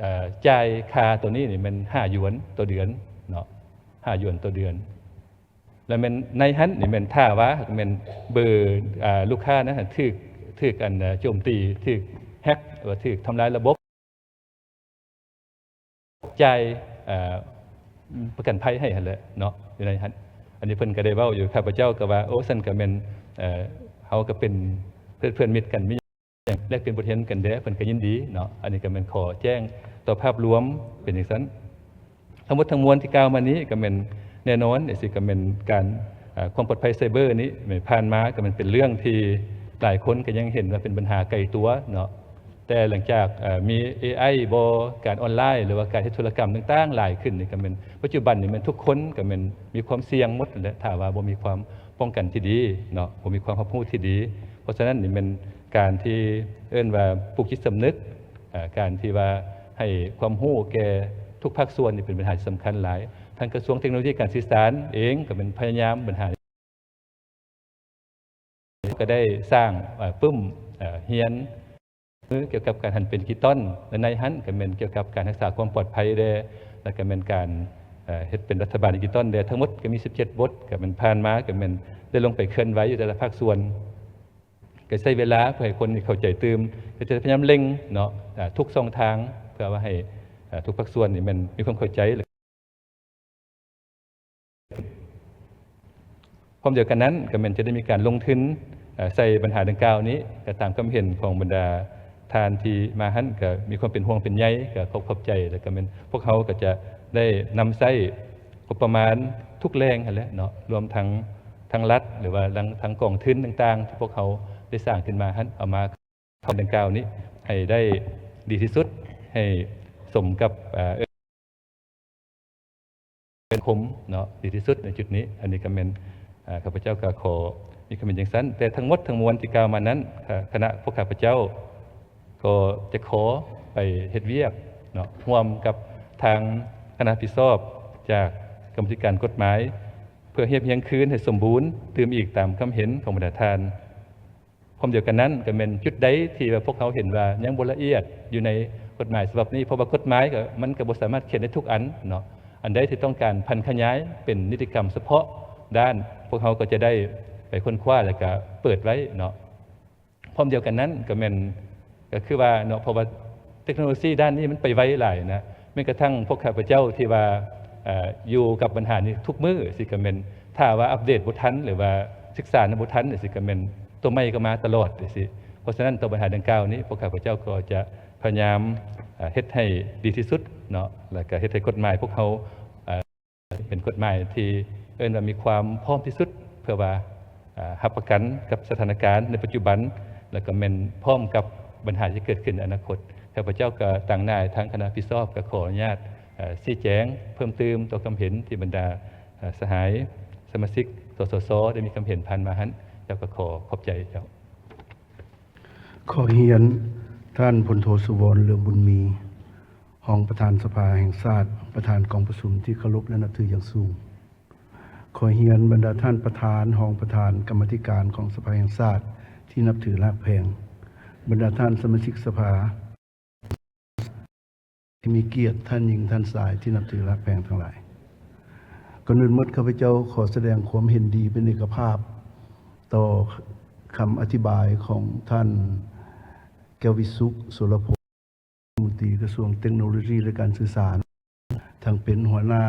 ເອີ ຈ່າຍຄ່າໂຕນີ້ນີ້ແມ່ນຫ້າຢວນຕໍ່ເດືອນເນາະ ຫ້າຢວນຕໍ່ເດືອນ. ແລະແມ່ນໃນຫັ້ນນີ້ແມ່ນຖ້າວ່າແມ່ນເບີ ອາ ລູກຄ້ານັ້ນຖືກ ຖືກອັນ ໂຈມຕີ ຖືກແຮັກ ຫຼືວ່າຖືກທຳລາຍລະບົບ ຈ່າຍ ເອີ ປະກັນໄພໃຫ້ຫັ້ນແຫຼະເນາະ ຢູ່ໃນຫັ້ນ. ອັນນີ້ເພິ່ນກໍໄດ້ເວົ້າຢູ່ ຂ້າພະເຈົ້າກໍວ່າ ໂອ້ ຊັ້ນກໍແມ່ນ ເອີ ເຮົາກໍເປັນເພື່ອນ ເພື່ອນມິດກັນ ມີຫຍັງແລກປ່ຽນບົດຮຽນກັນແດ່ ເພິ່ນກໍຍິນດີເນາະ. ອັນນີ້ກໍແມ່ນຂໍແຈ້ງຕໍ່ພາບລວມເປັນຈັ່ງຊັ້ນ. ທັງໝົດທັງມວນທີ່ກ່າວມານີ້ກໍແມ່ນແນ່ນອນ ຊິກໍແມ່ນການ ເອີ ຄວາມປອດໄພໄຊເບີນີ້ ແມ່ນຜ່ານມາກໍແມ່ນເປັນເລື່ອງທີ່ຫຼາຍຄົນກໍຍັງເຫັນວ່າເປັນບັນຫາໄກຕົວເນາະ. ແຕ່ຫຼັງຈາກ ເອີ ມີເອໄອບໍ ການອອນລາຍ ຫຼືວ່າການເຮັດທຸລະກຳຕ່າງໆຫຼາຍຂຶ້ນນີ້ ກໍແມ່ນປັດຈຸບັນນີ້ແມ່ນທຸກຄົນກໍແມ່ນມີຄວາມສ່ຽງໝົດແຫຼະ ຖ້າວ່າບໍ່ມີຄວາມປ້ອງກັນທີ່ດີເນາະ ບໍ່ມີຄວາມຮັບຮູ້ທີ່ດີ. ເພາະສະນັ້ນນີ້ແມ່ນການທີ່ເອີ້ນວ່າປູກຈິດສຳນຶກ ເອີ ການທີ່ວ່າໃຫ້ຄວາມຮູ້ແກ່ທຸກພາກສ່ວນນີ້ເປັນບັນຫາທີ່ສຳຄັນຫຼາຍ. ທາງກະຊວງເທັກໂນໂລຢີການສື່ສານເອງກໍແມ່ນພະຍາຍາມບັນຫາ ກໍໄດ້ສ້າງ ເອີ ປຶ້ມ ເອີ ຮຽນ ຄືກ່ຽວກັບການຫັນເປັນດິຈິຕອນ ແລະ ໃນຫັ້ນກໍແມ່ນກ່ຽວກັບການຮັກສາຄວາມປອດໄພແດ່ ແລະ ກໍແມ່ນການ ເອີ ເຮັດເປັນລັດຖະບານດິຈິຕອນແດ່. ທັງໝົດກໍມີສິບເຈັດບົດ ກໍແມ່ນຜ່ານມາກໍແມ່ນໄດ້ລົງໄປເຄື່ອນໄຫວຢູ່ແຕ່ລະພາກສ່ວນ ກໍໃຊ້ເວລາເພື່ອໃຫ້ຄົນນີ້ເຂົ້າໃຈຕື່ມ ກໍຈະພະຍາຍາມເລັ່ງເນາະ ອາ ທຸກຊ່ອງທາງ ເພື່ອວ່າໃຫ້ ອາ ທຸກພາກສ່ວນນີ້ແມ່ນມີຄວາມເຂົ້າໃຈ. ພ້ອມດຽວກັນນັ້ນ ກໍແມ່ນຈະໄດ້ມີການລົງທຶນ ເອີ ໃສ່ບັນຫາດັ່ງກ່າວນີ້ ກໍຕາມຄຳເຫັນຂອງບັນດາທ່ານທີ່ມາຫັ້ນ ກໍມີຄວາມເປັນຫ່ວງເປັນໃຍ ກໍຂອບ ຂອບໃຈ ແລ້ວກໍແມ່ນພວກເຮົາກໍຈະໄດ້ນຳໃຊ້ງົບປະມານທຸກແຫຼ່ງຫັ້ນແຫຼະເນາະ ລວມທັງ ທັງລັດ ຫຼືວ່າທາງ ທາງກອງທຶນຕ່າງໆ ທີ່ພວກເຮົາໄດ້ສ້າງຂຶ້ນມາຫັ້ນ ເອົາມາ ຄຳດັ່ງກ່າວນີ້ໃຫ້ໄດ້ດີທີ່ສຸດ ໃຫ້ສົມກັບ ເອີ ເປັນຄົມເນາະ ດີທີ່ສຸດໃນຈຸດນີ້. ອັນນີ້ກໍແມ່ນ ເອີ ຂ້າພະເຈົ້າກໍຂໍມີຄຳເຫັນຈັ່ງຊັ້ນ. ແຕ່ທັງໝົດທັງມວນທີ່ກ່າວມານັ້ນ ຄະ ຄະນະພວກຂ້າພະເຈົ້າກໍຈະຂໍໄປເຮັດວຽກເນາະ ຮ່ວມກັບທາງຄະນະຮັບຜິດຊອບຈາກກຳມາທິການກົດໝາຍ ເພື່ອຮຽບຮຽງຄືນໃຫ້ສົມບູນຕື່ມອີກຕາມຄຳເຫັນຂອງບັນດາທ່ານ. ພ້ອມດຽວກັນນັ້ນ ກໍແມ່ນຈຸດໃດທີ່ວ່າພວກເຮົາເຫັນວ່າຍັງບໍ່ລະອຽດຢູ່ໃນກົດໝາຍສະບັບນີ້ ເພາະວ່າກົດໝາຍກໍ ມັນກໍບໍ່ສາມາດຂຽນໄດ້ທຸກອັນເນາະ ອັນໃດທີ່ຕ້ອງການຜັນຂະຫຍາຍເປັນນິຕິກຳສະເພາະດ້ານ ພວກເຮົາກໍຈະໄດ້ໄປຄົ້ນຄວ້າ ແລ້ວກໍເປີດໄວ້ເນາະ. ພ້ອມດຽວກັນນັ້ນ ກໍແມ່ນ ກໍຄືວ່າເນາະ ເພາະວ່າເຕັກໂນໂລຊີດ້ານນີ້ມັນໄປໄວຫຼາຍນະ ແມ່ນກະທັ່ງພວກຂ້າພະເຈົ້າທີ່ວ່າ ເອີ ຢູ່ກັບບັນຫານີ້ທຸກມື້ຊີ້ ກໍແມ່ນ ຖ້າວ່າອັບເດດບໍ່ທັນ ຫຼືວ່າສຶກສານຳບໍ່ທັນຊີ້ ກໍແມ່ນຕົວໃໝ່ກໍມາຕະຫຼອດຊີ້. ເພາະສະນັ້ນ ຕໍ່ບັນຫາດັ່ງກ່າວນີ້ ພວກຂ້າພະເຈົ້າກໍຈະພະຍາຍາມ ເອີ ເຮັດໃຫ້ດີທີ່ສຸດເນາະ ແລ້ວກໍເຮັດໃຫ້ກົດໝາຍພວກເຮົາ ເປັນກົດໝາຍທີ່ເອີ້ນວ່າມີຄວາມພ້ອມທີ່ສຸດ ເພື່ອວ່າ ເອີ ຮັບປະກັນກັບສະຖານະການໃນປັດຈຸບັນ ແລ້ວກໍແມ່ນພ້ອມກັບບັນຫາທີ່ເກີດຂຶ້ນໃນອະນາຄົດ. ຂ້າພະເຈົ້າກໍຕາງໜ້າທາງຄະນະຮັບຜິດຊອບ ກໍຂໍອະນຸຍາດ ເອີ ຊີ້ແຈງເພີ່ມຕື່ມຕໍ່ຄຳເຫັນທີ່ບັນດາ ເອີ ສະຫາຍສະມາຊິກ ສສຊ ໄດ້ມີຄຳເຫັນຜ່ານມາຫັ້ນ. ເຈົ້າກໍຂໍຂອບໃຈເຈົ້າ. ຂໍຮຽນທ່ານ ພົນໂທ ສຸວອນ ເຫຼືອງບຸນມີ ຮອງປະທານສະພາແຫ່ງຊາດ, ປະທານກອງປະຊຸມທີ່ເຄົາລົບ ແລະ ນັບຖືຢ່າງສູງ. ຂໍຮຽນບັນດາທ່ານປະທານ, ຮອງປະທານ, ກຳມາທິການຂອງສະພາແຫ່ງຊາດທີ່ນັບຖືຮັກແພງ, ບັນດາທ່ານສະມາຊິກສະພາທີ່ມີກຽດ, ທ່ານຍິງ, ທ່ານຊາຍທີ່ນັບຖືຮັກແພງທັງຫຼາຍ. ກ່ອນອື່ນໝົດ, ຂ້າພະເຈົ້າຂໍສະແດງຄວາມເຫັນດີເປັນເອກະພາບຕໍ່ຄຳອະທິບາຍຂອງທ່ານ ແກ້ວວິສຸດ ສຸລະພົນ ລັດຖະມົນຕີກະຊວງເຕັກໂນໂລຊີ ແລະ ການສື່ສານ, ທັງເປັນຫົວໜ້າ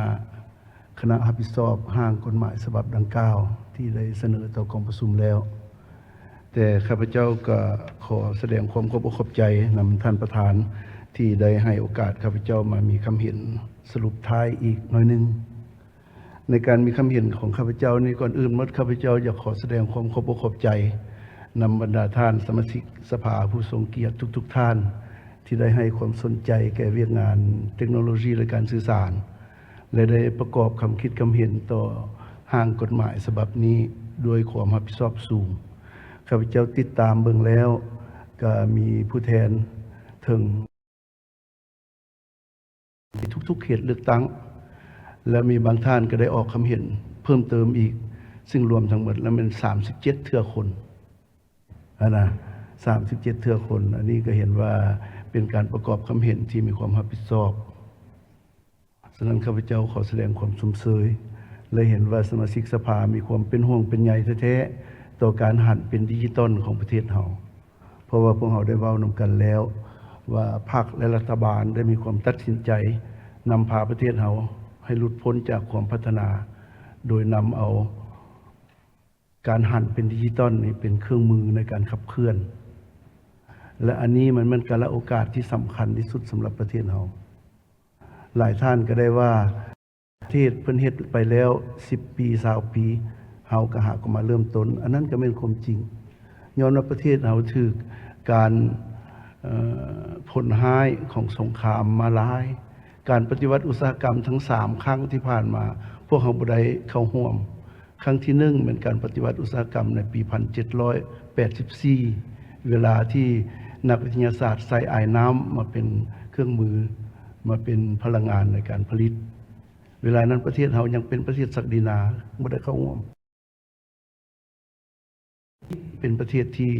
ຄະນະຮັບຜິດຊອບຮ່າງກົດໝາຍສະບັບດັ່ງກ່າວ ທີ່ໄດ້ສະເໜີຕໍ່ກອງປະຊຸມແລ້ວ. ແຕ່ຂ້າພະເຈົ້າກໍຂໍສະແດງຄວາມຂອບອົກຂອບໃຈນຳທ່ານປະທານ ທີ່ໄດ້ໃຫ້ໂອກາດຂ້າພະເຈົ້າມາມີຄຳເຫັນສະຫຼຸບທ້າຍອີກໜ້ອຍໜຶ່ງ. ໃນການມີຄຳເຫັນຂອງຂ້າພະເຈົ້ານີ້, ກ່ອນອື່ນໝົດ ຂ້າພະເຈົ້າຢາກຂໍສະແດງຄວາມຂອບອົກຂອບໃຈນຳບັນດາທ່ານສະມາຊິກສະພາຜູ້ຊົງກຽດທຸກໆທ່ານ ທີ່ໄດ້ໃຫ້ຄວາມສົນໃຈແກ່ວຽກງານເຕັກໂນໂລຊີ ແລະ ການສື່ສານ ແລະ ໄດ້ປະກອບຄຳຄິດຄຳເຫັນຕໍ່ຮ່າງກົດໝາຍສະບັບນີ້ດ້ວຍຄວາມຮັບຜິດຊອບສູງ. ຂ້າພະເຈົ້າຕິດຕາມເບິ່ງແລ້ວ ກະມີຜູ້ແທນເຖິງ ໃນທຸກໆເຂດເລືອກຕັ້ງ ແລະ ມີບາງທ່ານກໍໄດ້ອອກຄຳເຫັນເພີ່ມເຕີມອີກ, ຊຶ່ງລວມທັງໝົດແລ້ວແມ່ນສາມສິບເຈັດເທື່ອຄົນຫັ້ນນະ, ສາມສິບເຈັດເທື່ອຄົນ. ອັນນີ້ກໍເຫັນວ່າເປັນການປະກອບຄຳເຫັນທີ່ມີຄວາມຮັບຜິດຊອບ. ສະນັ້ນ ຂ້າພະເຈົ້າຂໍສະແດງຄວາມຊົມເຊີຍ ແລະ ເຫັນວ່າສະມາຊິກສະພາມີຄວາມເປັນຫ່ວງເປັນໃຍແທ້ໆ ຕໍ່ການຫັນເປັນດິຈິຕອນຂອງປະເທດເຮົາ. ເພາະວ່າພວກເຮົາໄດ້ເວົ້ານຳກັນແລ້ວວ່າ ພັກ ແລະ ລັດຖະບານໄດ້ມີຄວາມຕັດສິນໃຈນຳພາປະເທດເຮົາໃຫ້ຫຼຸດພົ້ນຈາກຄວາມພັດທະນາ ໂດຍນຳເອົາການຫັນເປັນດິຈິຕອນນີ້ເປັນເຄື່ອງມືໃນການຂັບເຄື່ອນ ແລະ ອັນນີ້ມັນແມ່ນກາລະໂອກາດທີ່ສຳຄັນທີ່ສຸດສຳລັບປະເທດເຮົາ. ຫຼາຍທ່ານກໍໄດ້ວ່າ ປະເທດເພິ່ນເຮັດໄປແລ້ວສິບປີ ຊາວປີ ເຮົາກໍຫາກໍມາເລີ່ມຕົ້ນ, ອັນນັ້ນກໍແມ່ນຄວາມຈິງ. ຍ້ອນວ່າປະເທດເຮົາຖືກການ ເອີ ຜົນຮ້າຍຂອງສົງຄາມມາຫຼາຍ. ການປະຕິວັດອຸດສາຫະກຳທັງສາມຄັ້ງທີ່ຜ່ານມາ ພວກເຮົາບໍ່ໄດ້ເຂົ້າຮ່ວມ. ຄັ້ງທີໜຶ່ງແມ່ນການປະຕິວັດອຸດສາຫະກຳໃນປີພັນເຈັດຮ້ອຍແປດສິບສີ່ ເວລາທີ່ນັກວິທະຍາສາດໃຊ້ອາຍນ້ຳມາເປັນເຄື່ອງມື, ມາເປັນພະລັງງານໃນການຜະລິດ. ເວລານັ້ນປະເທດເຮົາຍັງເປັນປະເທດສັກດິນາ, ບໍ່ໄດ້ເຂົ້າຮ່ວມ. ເປັນປະເທດທີ່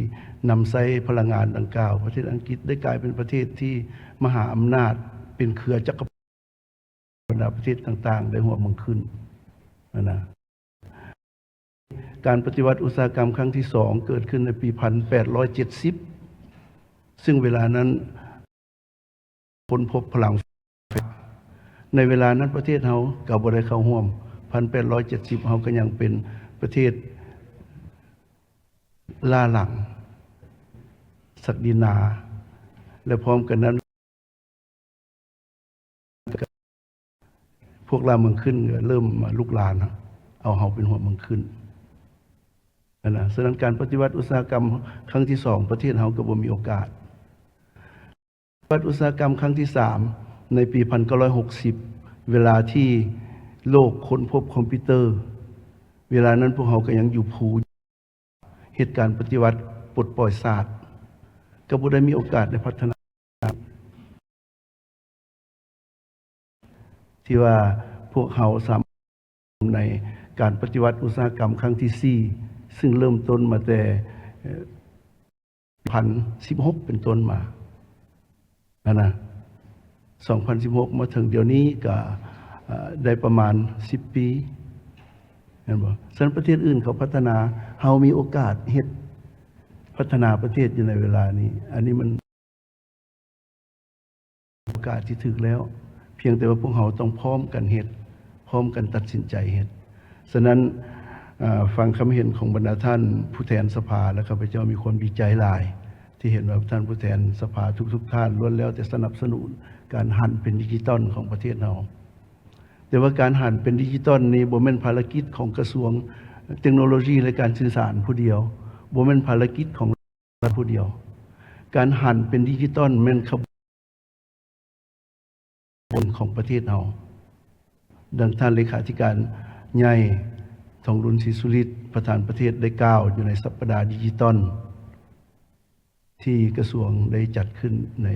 ນຳໃຊ້ພະລັງງານດັ່ງກ່າວ. ປະເທດອັງກິດໄດ້ກາຍເປັນປະເທດທີ່ມະຫາອຳນາດ ເປັນເຄືອຈັກກະ ບັນດາປະເທດຕ່າງໆ ໄດ້ຮ່ວມມືຂຶ້ນຫັ້ນນະ. ການປະຕິວັດອຸດສາຫະກຳຄັ້ງທີສອງ ເກີດຂຶ້ນໃນປີພັນແປດຮ້ອຍເຈັດສິບ ຊຶ່ງເວລານັ້ນຄົ້ນພົບພະລັງໄຟຟ້າ. ໃນເວລານັ້ນປະເທດເຮົາກໍບໍ່ໄດ້ເຂົ້າຮ່ວມ. ພັນແປດຮ້ອຍເຈັດສິບ ເຮົາກໍຍັງເປັນປະເທດລ້າຫຼັງ ສັກດິນາ ແລະ ພ້ອມກັນນັ້ນ ພວກລ່າເມືອງຂຶ້ນກໍເລີ່ມມາລຸກລານເອົາເຮົາເປັນຫົວເມືອງຂຶ້ນຫັ້ນນະ. ສະນັ້ນການປະຕິວັດອຸດສາຫະກຳຄັ້ງທີສອງ ປະເທດເຮົາກໍບໍ່ມີໂອກາດ. ປະຕິວັດອຸດສາຫະກຳຄັ້ງທີສາມ ໃນປີພັນເກົ້າຮ້ອຍຫົກສິບ ເວລາທີ່ໂລກຄົ້ນພົບຄອມພິວເຕີ, ເວລານັ້ນພວກເຮົາກໍຍັງຢູ່ພູ ເຮັດການປະຕິວັດປົດປ່ອຍຊາດ ກໍບໍ່ໄດ້ມີໂອກາດໄດ້ພັດທະນາ ທີ່ວ່າພວກເຮົາສາມາດໃນການປະຕິວັດອຸດສາຫະກຳຄັ້ງທີສີ່ ຊຶ່ງເລີ່ມຕົ້ນມາແຕ່ ເອີ່ ພັນສິບຫົກ ເປັນຕົ້ນມາ ຫັ້ນນະ. ສອງພັນສິບຫົກ ມາເຖິງດຽວນີ້ກໍ ເອີ່ ໄດ້ປະມານສິບປີ ແມ່ນບໍ່? ສະນັ້ນປະເທດອື່ນເຂົາພັດທະນາ ເຮົາມີໂອກາດເຮັດ ພັດທະນາປະເທດຢູ່ໃນເວລານີ້. ອັນນີ້ມັນໂອກາດທີ່ຖືກແລ້ວ, ພຽງແຕ່ວ່າພວກເຮົາຕ້ອງພ້ອມກັນເຮັດ, ພ້ອມກັນຕັດສິນໃຈເຮັດ. ສະນັ້ນ, ເອີ່, ຟັງຄຳເຫັນຂອງບັນດາທ່ານຜູ້ແທນສະພາ ແລະ ຂ້າພະເຈົ້າມີຄວາມດີໃຈຫຼາຍ ທີ່ເຫັນວ່າທ່ານຜູ້ແທນສະພາທຸກໆທ່ານລ້ວນແລ້ວແຕ່ສະໜັບສະໜູນການຫັນເປັນດິຈິຕອນຂອງປະເທດເຮົາ. ແຕ່ວ່າການຫັນເປັນດິຈິຕອນນີ້ບໍ່ແມ່ນພາລະກິດຂອງກະຊວງເຕັກໂນໂລຊີ ແລະ ການສື່ສານຜູ້ດຽວ, ບໍ່ແມ່ນພາລະກິດຂອງລັດຖະບານຜູ້ດຽວ. ການຫັນເປັນດິຈິຕອນແມ່ນຂະບວນການຂອງປະເທດເຮົາ. ດັ່ງທ່ານເລຂາທິການໃຫຍ່ ທອງລຸນ ສີສຸລິດ ປະທານປະເທດໄດ້ກ່າວຢູ່ໃນສັບປະດາດິຈິຕອນ ທີ່ກະຊວງໄດ້ຈັດຂຶ້ນໃນ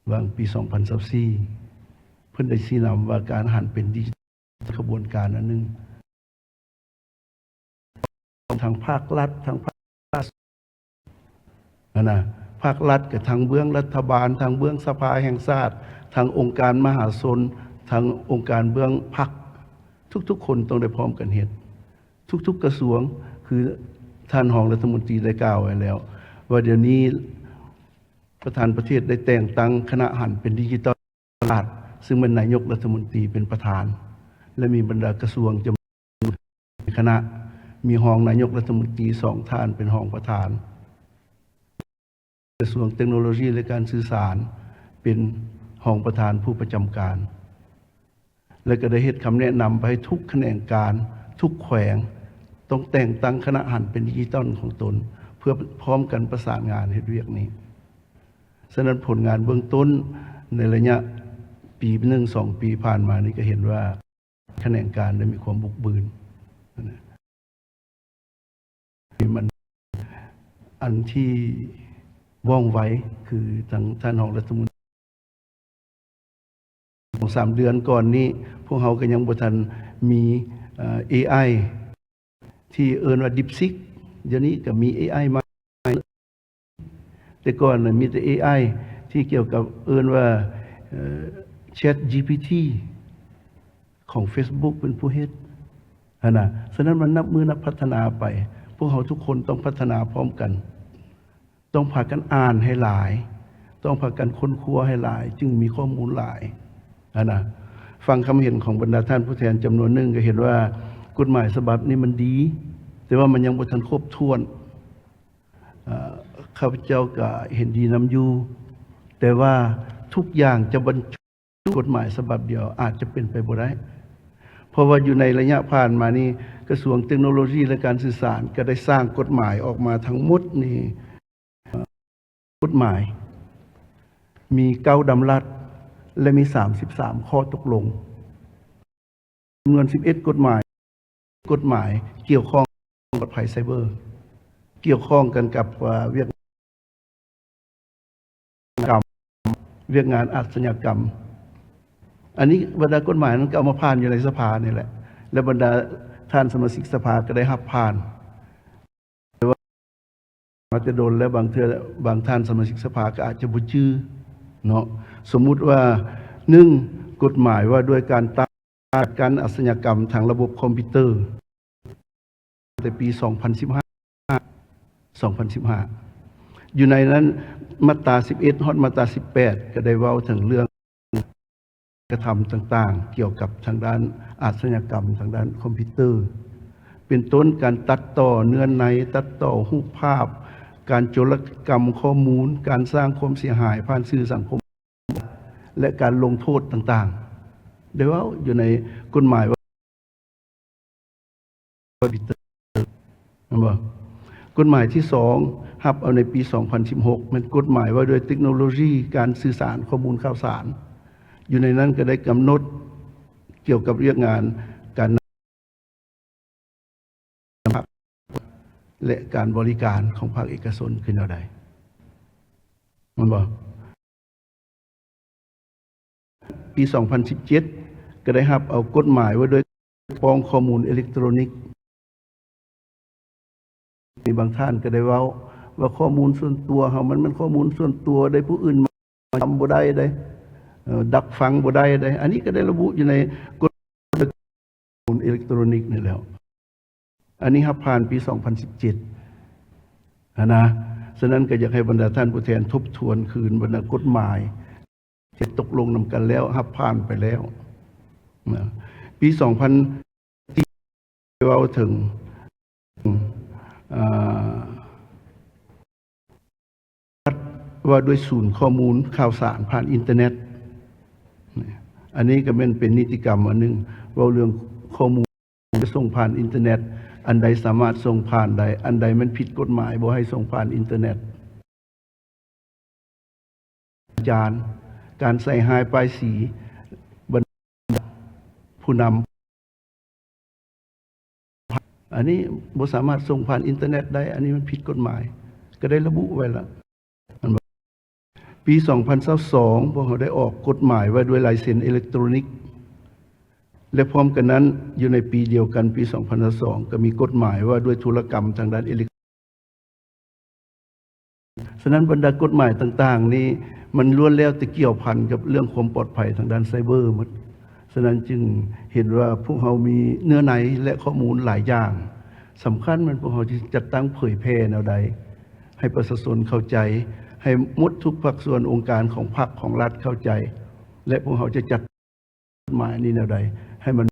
ຫວ່າງປີສອງພັນຊາວສີ່ ເພິ່ນໄດ້ຊີ້ນຳວ່າການຫັນເປັນດິຈິຕອນ ຂະບວນການອັນໜຶ່ງ ທັງພາກລັດ ທັງພາກ ຫັ້ນນະ ພາກລັດກໍທັງເບື້ອງລັດຖະບານ ທັງເບື້ອງສະພາແຫ່ງຊາດ ທັງອົງການມະຫາຊົນ ທັງອົງການເບື້ອງພັກ ທຸກໆຄົນຕ້ອງໄດ້ພ້ອມກັນເຮັດ ທຸກໆກະຊວງ. ຄືທ່ານຮອງລັດຖະມົນຕີໄດ້ກ່າວໄວ້ແລ້ວ ວ່າດຽວນີ້ປະທານປະເທດໄດ້ແຕ່ງຕັ້ງຄະນະຫັນເປັນດິຈິຕອນ ລັດ ຊຶ່ງແມ່ນນາຍົກລັດຖະມົນຕີເປັນປະທານ ແລະ ມີບັນດາກະຊວງຈຳນວນໃນຄະນະ ມີຮອງນາຍົກລັດຖະມົນຕີສອງທ່ານເປັນຮອງປະທານ, ກະຊວງເຕັກໂນໂລຊີ ແລະ ການສື່ສານເປັນຮອງປະທານຜູ້ປະຈຳການ ແລະ ກໍໄດ້ເຮັດຄຳແນະນຳໄປໃຫ້ທຸກຂະແໜງການ ທຸກແຂວງ ຕ້ອງແຕ່ງຕັ້ງຄະນະຫັນເປັນດິຈິຕອນຂອງຕົນ ເພື່ອພ້ອມກັນປະສານງານເຮັດວຽກນີ້. ສະນັ້ນຜົນງານເບື້ອງຕົ້ນໃນໄລຍະປີໜຶ່ງສອງປີຜ່ານມານີ້ ກໍເຫັນວ່າຂະແໜງການໄດ້ມີຄວາມບຸກບືນ. ມັນ ອັນທີ່ວ່ອງໄວ ຄືທາງທ່ານຮອງລັດຖະມົນຕີ ສອງສາມເດືອນກ່ອນນີ້ ພວກເຮົາກໍຍັງບໍ່ທັນມີ ເອີ ເອໄອ ທີ່ເອີ້ນວ່າ DeepSeek ດຽວນີ້ກໍມີເອໄອມາ. ແຕ່ກ່ອນນະມີແຕ່ເອໄອທີ່ກ່ຽວກັບເອີ້ນວ່າ ເອີ ChatGPT ຂອງ Facebook ເປັນຜູ້ເຮັດຫັ້ນນະ. ສະນັ້ນມັນນັບມື້ນັບພັດທະນາໄປ, ພວກເຮົາທຸກຄົນຕ້ອງພັດທະນາພ້ອມກັນ. ຕ້ອງພາກັນອ່ານໃຫ້ຫຼາຍ, ຕ້ອງພາກັນຄົ້ນຄວ້າໃຫ້ຫຼາຍ, ຈຶ່ງມີຂໍ້ມູນຫຼາຍຫັ້ນນະ. ຟັງຄຳເຫັນຂອງບັນດາທ່ານຜູ້ແທນຈຳນວນໜຶ່ງກໍເຫັນວ່າກົດໝາຍສະບັບນີ້ມັນດີ, ແຕ່ວ່າມັນຍັງບໍ່ທັນຄົບຖ້ວນ. ເອີ ຂ້າພະເຈົ້າກໍເຫັນດີນຳຢູ່, ແຕ່ວ່າທຸກຢ່າງຈະບັນຈຸ ກົດໝາຍສະບັບດຽວອາດຈະເປັນໄປບໍ່ໄດ້ ເພາະວ່າຢູ່ໃນໄລຍະຜ່ານມານີ້ ກະຊວງເຕັກໂນໂລຊີ ແລະ ການສື່ສານ ກໍໄດ້ສ້າງກົດໝາຍອອກມາທັງໝົດນີ້ ກົດໝາຍມີເກົ້າດຳລັດ ແລະ ມີສາມສິບສາມຂໍ້ຕົກລົງ. ຈຳນວນສິບເອັດກົດໝາຍ, ກົດໝາຍກ່ຽວຂ້ອງປອດໄພໄຊເບີ, ກ່ຽວຂ້ອງກັນກັບ ເອີ ວຽກກຳ, ວຽກງານອາຊະຍາກຳ. ອັນນີ້ບັນດາກົດໝາຍນັ້ນກໍເອົາມາຜ່ານຢູ່ໃນສະພານີ້ແຫຼະ ແລະ ບັນດາທ່ານສະມາຊິກສະພາກໍໄດ້ຮັບຜ່ານ. ແຕ່ວ່າ ແຕ່ດົນແລ້ວ ບາງເທື່ອບາງທ່ານສະມາຊິກສະພາກໍອາດຈະບໍ່ຈື່ເນາະ. ສົມມຸດວ່າ ໜຶ່ງ ກົດໝາຍວ່າດ້ວຍການຕ້ານການອາຊະຍາກຳທາງລະບົບຄອມພິວເຕີ ແຕ່ປີສອງພັນສິບຫ້າ ສອງພັນສິບຫ້າ ຢູ່ໃນນັ້ນມາດຕາສິບເອັດ ຮອດມາດຕາສິບແປດ ກໍໄດ້ເວົ້າເຖິງເລື່ອງ ກະທຳຕ່າງໆ ກ່ຽວກັບທາງດ້ານອາຊະຍາກຳທາງດ້ານຄອມພິວເຕີ ເປັນຕົ້ນການຕັດຕໍ່ເນື້ອໃນ, ຕັດຕໍ່ຮູບພາບ, ການໂຈລະກຳຂໍ້ມູນ, ການສ້າງຄວາມເສຍຫາຍຜ່ານສື່ສັງຄົມ ແລະ ການລົງໂທດຕ່າງໆ ໄດ້ເວົ້າຢູ່ໃນກົດໝາຍວ່າ ຄອມພິວເຕີ ແມ່ນບໍ່? ກົດໝາຍທີສອງ ຮັບເອົາໃນປີສອງພັນສິບຫົກ ແມ່ນກົດໝາຍວ່າດ້ວຍເຕັກໂນໂລຊີການສື່ສານຂໍ້ມູນຂ່າວສານ. ຢູ່ໃນນັ້ນກໍໄດ້ກຳນົດກ່ຽວກັບວຽກງານການນຳ ແລະ ການບໍລິການຂອງພາກເອກະຊົນຄືແນວໃດ ແມ່ນບໍ່? ປີສອງພັນສິບເຈັດ ກໍໄດ້ຮັບເອົາກົດໝາຍວ່າດ້ວຍປ້ອງຂໍ້ມູນເອເລັກໂຕຣນິກ. ມີບາງທ່ານກໍໄດ້ເວົ້າວ່າ ຂໍ້ມູນສ່ວນຕົວເຮົາ ມັນແມ່ນຂໍ້ມູນສ່ວນຕົວໃດ໋ ຜູ້ອື່ນມາຈຳບໍ່ໄດ້ເດ້ ເອີ ດັກຟັງບໍ່ໄດ້ເດ້. ອັນນີ້ກໍໄດ້ລະບຸຢູ່ໃນກົດໝາຍ ເອເລັກໂຕຣນິກນີ້ແລ້ວ. ອັນນີ້ຮັບຜ່ານປີສອງພັນສິບເຈັດຫັ້ນນະ. ສະນັ້ນກໍຢາກໃຫ້ບັນດາທ່ານຜູ້ແທນທົບທວນຄືນບັນດາກົດໝາຍທີ່ຕົກລົງນຳກັນແລ້ວ ຮັບຜ່ານໄປແລ້ວນະ. ປີສອງພັນເວົ້າເຖິງ ເອີ ວ່າດ້ວຍສູນຂໍ້ມູນຂ່າວສານຜ່ານອິນເຕີເນັດ. ອັນນີ້ກໍແມ່ນເປັນນິຕິກຳອັນໜຶ່ງ ເວົ້າເລື່ອງຂໍ້ມູນຈະສົ່ງຜ່ານອິນເຕີເນັດ, ອັນໃດສາມາດສົ່ງຜ່ານໄດ້, ອັນໃດແມ່ນຜິດກົດໝາຍ ບໍ່ໃຫ້ສົ່ງຜ່ານອິນເຕີເນັດ. ອາຈານ ການໃສ່ຮ້າຍປ້າຍສີບັນດາຜູ້ນຳ ອັນນີ້ບໍ່ສາມາດສົ່ງຜ່ານອິນເຕີເນັດໄດ້, ອັນນີ້ມັນຜິດກົດໝາຍ ກໍໄດ້ລະບຸໄວ້ລະ. ປີສອງພັນຊາວສອງ ພວກເຮົາໄດ້ອອກກົດໝາຍວ່າດ້ວຍລາຍເຊັນເອເລັກໂຕຣນິກ ແລະ ພ້ອມກັນນັ້ນ ຢູ່ໃນປີດຽວກັນ ປີສອງພັນຊາວສອງ ກໍມີກົດໝາຍວ່າດ້ວຍທຸລະກຳທາງດ້ານເອເລັກ ສະນັ້ນ ບັນດາກົດໝາຍຕ່າງໆນີ້ ມັນລ້ວນແລ້ວແຕ່ກ່ຽວພັນກັບເລື່ອງຄວາມປອດໄພທາງດ້ານໄຊເບີໝົດ. ສະນັ້ນຈຶ່ງເຫັນວ່າພວກເຮົາມີເນື້ອໃນ ແລະ ຂໍ້ມູນຫຼາຍຢ່າງ. ສຳຄັນແມ່ນພວກເຮົາຈະຈັດຕັ້ງເຜີຍແຜ່ແນວໃດ ໃຫ້ປະຊາຊົນເຂົ້າໃຈ, ໃຫ້ໝົດທຸກພາກສ່ວນອົງການຂອງພັກຂອງລັດເຂົ້າໃຈ ແລະ ພວກເຮົາຈະຈັດ ກົດໝາຍນີ້ແນວໃດ ໃຫ້ມັນ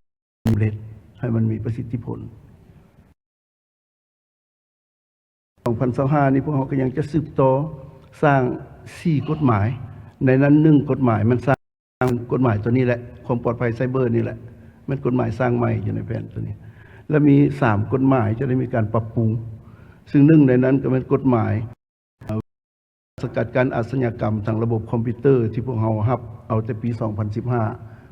ສຳເລັດ ໃຫ້ມັນມີປະສິດທິຜົນ. ສອງພັນຊາວຫ້ານີ້ ພວກເຮົາກໍຍັງຈະສືບຕໍ່ສ້າງສີ່ກົດໝາຍ, ໃນນັ້ນໜຶ່ງກົດໝາຍ ມັນສ້າງກົດໝາຍຕົວນີ້ແຫຼະ ຄວາມປອດໄພໄຊເບີນີ້ແຫຼະ ແມ່ນກົດໝາຍສ້າງໃໝ່ຢູ່ໃນແຜນຕົວນີ້ ແລະ ມີສາມກົດໝາຍຈະໄດ້ມີການປັບປຸງ, ຊຶ່ງໜຶ່ງໃນນັ້ນກໍແມ່ນກົດໝາຍ ສະກັດກັ້ນອາຊະຍາກຳທາງລະບົບຄອມພິວເຕີ ທີ່ພວກເຮົາຮັບເອົາແຕ່ປີສອງພັນສິບຫ້າ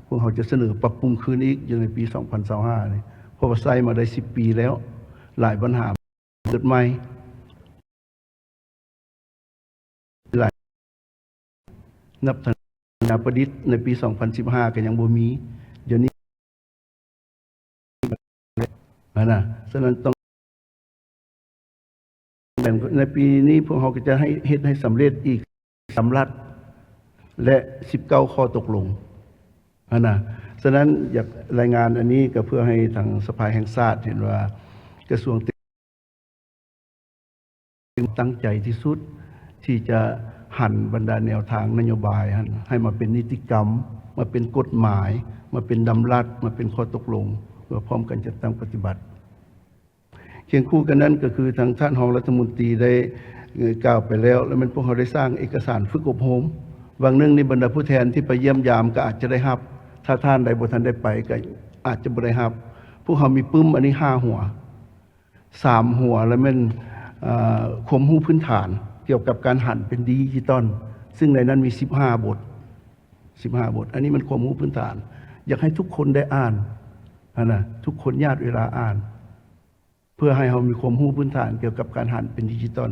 ພວກເຮົາຈະສະເໜີປັບປຸງຄືນອີກຢູ່ໃນປີສອງພັນຊາວຫ້ານີ້ ເພາະວ່າໃຊ້ມາໄດ້ສິບປີແລ້ວ ຫຼາຍບັນຫາເກີດໃໝ່ ຫຼາຍ ນັບທັງປັນຍາປະດິດໃນປີສອງພັນສິບຫ້າກໍຍັງບໍ່ມີ ດຽວນີ້ ຫັ້ນນະ. ສະນັ້ນຕ້ອງ ໃນປີນີ້ພວກເຮົາກໍຈະໃຫ້ ເຮັດໃຫ້ສຳເລັດອີກສາມລັດ ແລະ ສິບເກົ້າຂໍ້ຕົກລົງ ຫັ້ນນະ. ສະນັ້ນຢາກລາຍງານອັນນີ້ກໍເພື່ອໃຫ້ທາງສະພາແຫ່ງຊາດເຫັນວ່າ ກະຊວງ ຕັ້ງໃຈທີ່ສຸດທີ່ຈະຫັນບັນດາແນວທາງນະໂຍບາຍຫັ້ນ ໃຫ້ມາເປັນນິຕິກຳ, ມາເປັນກົດໝາຍ, ມາເປັນດຳລັດ, ມາເປັນຂໍ້ຕົກລົງ ເພື່ອພ້ອມກັນຈັດຕັ້ງປະຕິບັດ. ຄຽງຄູ່ກັນນັ້ນກໍຄືທາງທ່ານຮອງລັດຖະມົນຕີໄດ້ ເອີ ກ່າວໄປແລ້ວ, ແລ້ວແມ່ນພວກເຮົາໄດ້ສ້າງເອກະສານຝຶກອົບຮົມ. ຫວ່າງໜຶ່ງນີ້ບັນດາຜູ້ແທນທີ່ໄປຢ້ຽມຢາມກໍອາດຈະໄດ້ຮັບ, ຖ້າທ່ານໃດບໍ່ທັນໄດ້ໄປກໍອາດຈະບໍ່ໄດ້ຮັບ. ພວກເຮົາມີປຶ້ມອັນນີ້ຫ້າຫົວ. ສາມຫົວ ແລະ ແມ່ນ ເອີ ຄວາມຮູ້ພື້ນຖານກ່ຽວກັບການຫັນເປັນດິຈິຕອນ ຊຶ່ງໃນນັ້ນມີສິບຫ້າບົດ ສິບຫ້າບົດ. ອັນນີ້ແມ່ນຄວາມຮູ້ພື້ນຖານ ຢາກໃຫ້ທຸກຄົນໄດ້ອ່ານຫັ້ນນະ ທຸກຄົນຍາດເວລາອ່ານ ເພື່ອໃຫ້ເຮົາມີຄວາມຮູ້ພື້ນຖານກ່ຽວກັບການຫັນເປັນດິຈິຕອນ.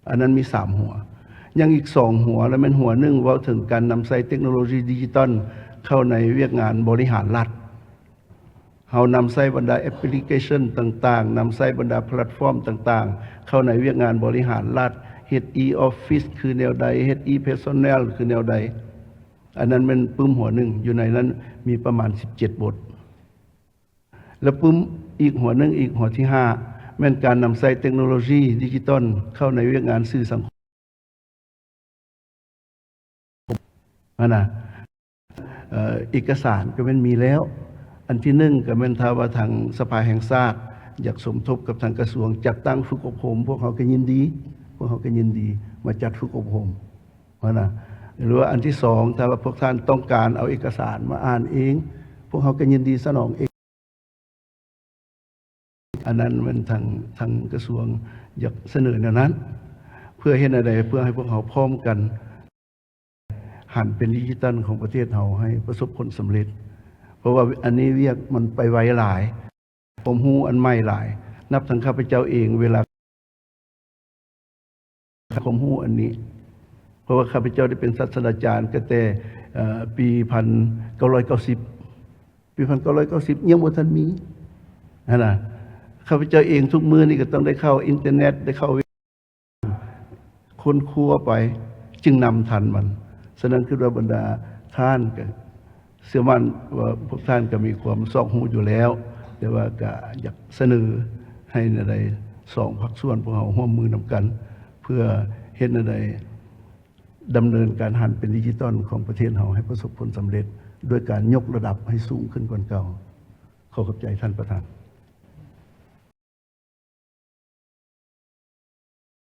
ອັນນັ້ນມີສາມຫົວ ຍັງອີກສອງຫົວ ແລະ ແມ່ນຫົວໜຶ່ງເວົ້າເຖິງການນຳໃຊ້ເຕັກໂນໂລຊີດິຈິຕອນເຂົ້າໃນວຽກງານບໍລິຫານລັດ. ເຮົານຳໃຊ້ບັນດາແອັບພລິເຄຊັນຕ່າງໆ, ນຳໃຊ້ບັນດາແພລດຟອມຕ່າງໆ ເຂົ້າໃນວຽກງານບໍລິຫານລັດ, ເຮັດ e-office ຄືແນວໃດ, ເຮັດ e-personnel ຄືແນວໃດ. ອັນນັ້ນແມ່ນປຶ້ມຫົວໜຶ່ງ, ຢູ່ໃນນັ້ນມີປະມານສິບເຈັດບົດ. ແລະປຶ້ມອີກຫົວໜຶ່ງ, ອີກຫົວທີຫ້າ ແມ່ນການນຳໃຊ້ເຕັກໂນໂລຊີດິຈິຕອນເຂົ້າໃນວຽກງານສື່ສັງຄົມຫັ້ນນະ. ເອີ ເອກະສານກໍແມ່ນມີແລ້ວ. ອັນທີໜຶ່ງກໍແມ່ນຖ້າວ່າທາງສະພາແຫ່ງຊາດຢາກສົມທົບກັບທາງກະຊວງຈັດຕັ້ງຝຶກອົບຮົມ, ພວກເຮົາກໍຍິນດີ, ພວກເຮົາກໍຍິນດີມາຈັດຝຶກອົບຮົມຫັ້ນນະ. ຫຼືວ່າອັນທີສອງ ຖ້າວ່າພວກທ່ານຕ້ອງການເອົາເອກະສານມາອ່ານເອງ, ພວກເຮົາກໍຍິນດີສະໜອງເອງ. ອັນນັ້ນແມ່ນທາງ, ທາງກະຊວງຢາກສະເໜີແນວນັ້ນ ເພື່ອເຮັດແນວໃດ ເພື່ອໃຫ້ພວກເຮົາພ້ອມກັນຫັນເປັນດິຈິຕອນຂອງປະເທດເຮົາໃຫ້ປະສົບຜົນສຳເລັດ. ເພາະວ່າອັນນີ້ວຽກມັນໄປໄວຫຼາຍ, ຄວາມຮູ້ອັນໃໝ່ຫຼາຍ. ນັບທັງຂ້າພະເຈົ້າເອງ, ເວລາ ຄວາມຮູ້ອັນນີ້ ເພາະວ່າຂ້າພະເຈົ້າໄດ້ເປັນສາດສະດາຈານກໍແຕ່ ເອີ ປີພັນເກົ້າຮ້ອຍເກົ້າສິບ, ປີພັນເກົ້າຮ້ອຍເກົ້າສິບຍັງບໍ່ທັນມີຫັ້ນນະ. ຂ້າພະເຈົ້າເອງທຸກມື້ນີ້ກໍຕ້ອງໄດ້ເຂົ້າອິນເຕີເນັດ, ໄດ້ເຂົ້າ ຄົ້ນຄວ້າໄປຈຶ່ງນຳທັນມັນ. ສະນັ້ນ ຄິດວ່າບັນດາທ່ານກໍເຊື່ອໝັ້ນວ່າພວກທ່ານກໍມີຄວາມຊອກຮູ້ຢູ່ແລ້ວ, ແຕ່ວ່າກໍຢາກສະເໜີໃຫ້ແນວໃດ ສອງພາກສ່ວນພວກເຮົາຮ່ວມມືນຳກັນ ເພື່ອເຮັດແນວໃດດຳເນີນການຫັນເປັນດິຈິຕອນຂອງປະເທດເຮົາໃຫ້ປະສົບຜົນສຳເລັດ ດ້ວຍການຍົກລະດັບໃຫ້ສູງຂຶ້ນກວ່າເກົ່າ. ຂໍຂອບໃຈທ່ານປະທານ.